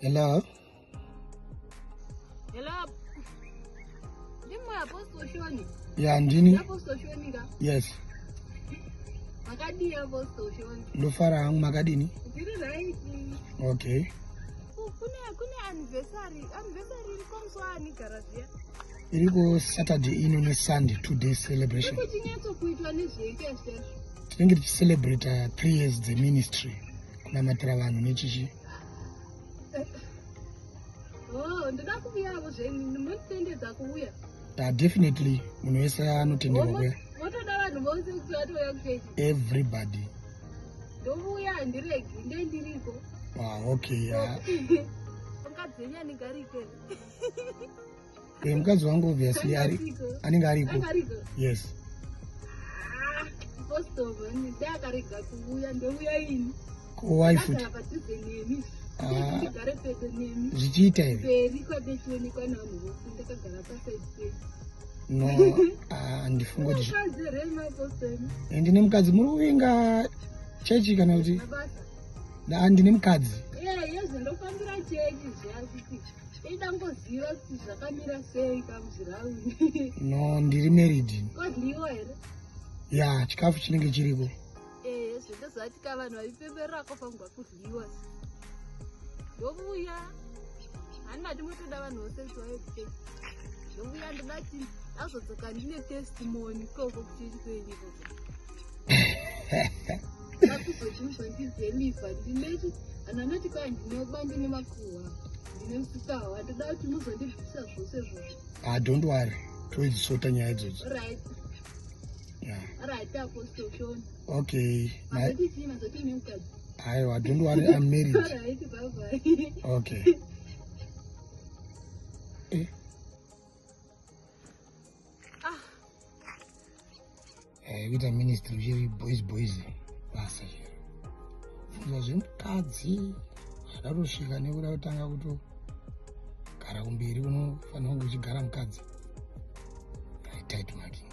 Hello. Hello. Ndimwe Apostle Shoni. Yeah, ndini. Apostle Shoni ka. Yes. Makadii Apostle Shoni? Ndofara hangu makadini? Ndiri right. Okay. Kune anniversary, anniversary iri komusi waani gara zviya? Iriko Saturday ino neSunday, 2 days celebration. Iko chinyatso kuitwa nezvei chaizvo? Tinenge tichicelebrate 3 years dzeministry, kunamatira vanhu nechichi. Oh, ndoda kuuyavo zvenyu, munotendedza kuuya? Definitely, munhu wese anotenderwa kuya. Motoda vanhu vose kuti vatouya kuchechi? Everybody. Ndovuya, handiregi, ndendiriko. Ah, okay, yeah. Mukadzi wenyu anenge ariko? Eh, mukadzi wangu obviously anenge ariko. Ariko? Yes. Apostle, ndeakarega kuuya, ndouya ini. Kowai futi? Ndagara padhuze nemi. Ah. Ndigare pedo nemi. Zvichiita here? Mberi kwandechionekwa navanhu vose, ndakagara paside penyu. No, ah, handifungi kuti Mukadzi here Apostle? Eh, ndine mukadzi. Muri kuvinga chechi kana kuti? Mabasa. Ndine mukadzi. Yezvo ndofambira chechi zviya, kuti ndoida ngoziva kuti zvakamira sei kamuzvirauni. No, ndiri married. Kodliwa here? Ya, chikafu chinenge chiriko. Ezvo ndozvati ka vanhu vaipemberera kofanirwa kudliwa. Ndovuya handingati motoda vanhu vose kuti vauye kuchechi. Ndovuya, ndoda kuti ndazodzoka ndine testimony ikoko kuchechi kwenyu ikoko. Ndakuzoti muzondideliver, ndineti vanhu vanoti kwai ndinoba, ndine makuhwa, ndine musikawa. Ndoda kuti muzondibvisa zvose izvozvo. Ah, don't worry, toidzisota nyaya idzodzo. Right. Yeah. Right, Apostle Shoni. Okay. Mazoti chii? Mazoti ine mukadzi? Aiwa, don't worry, I'm married. Alright, bye bye. Okay. Eh. Ah. Eh, kuita ministry uchiri boys boys basa chero funza zvemukadzi zvada kutosvika nekuda kutanga kutogara kumberi kunofanira kunge uchigara mukadzi. Tight marking.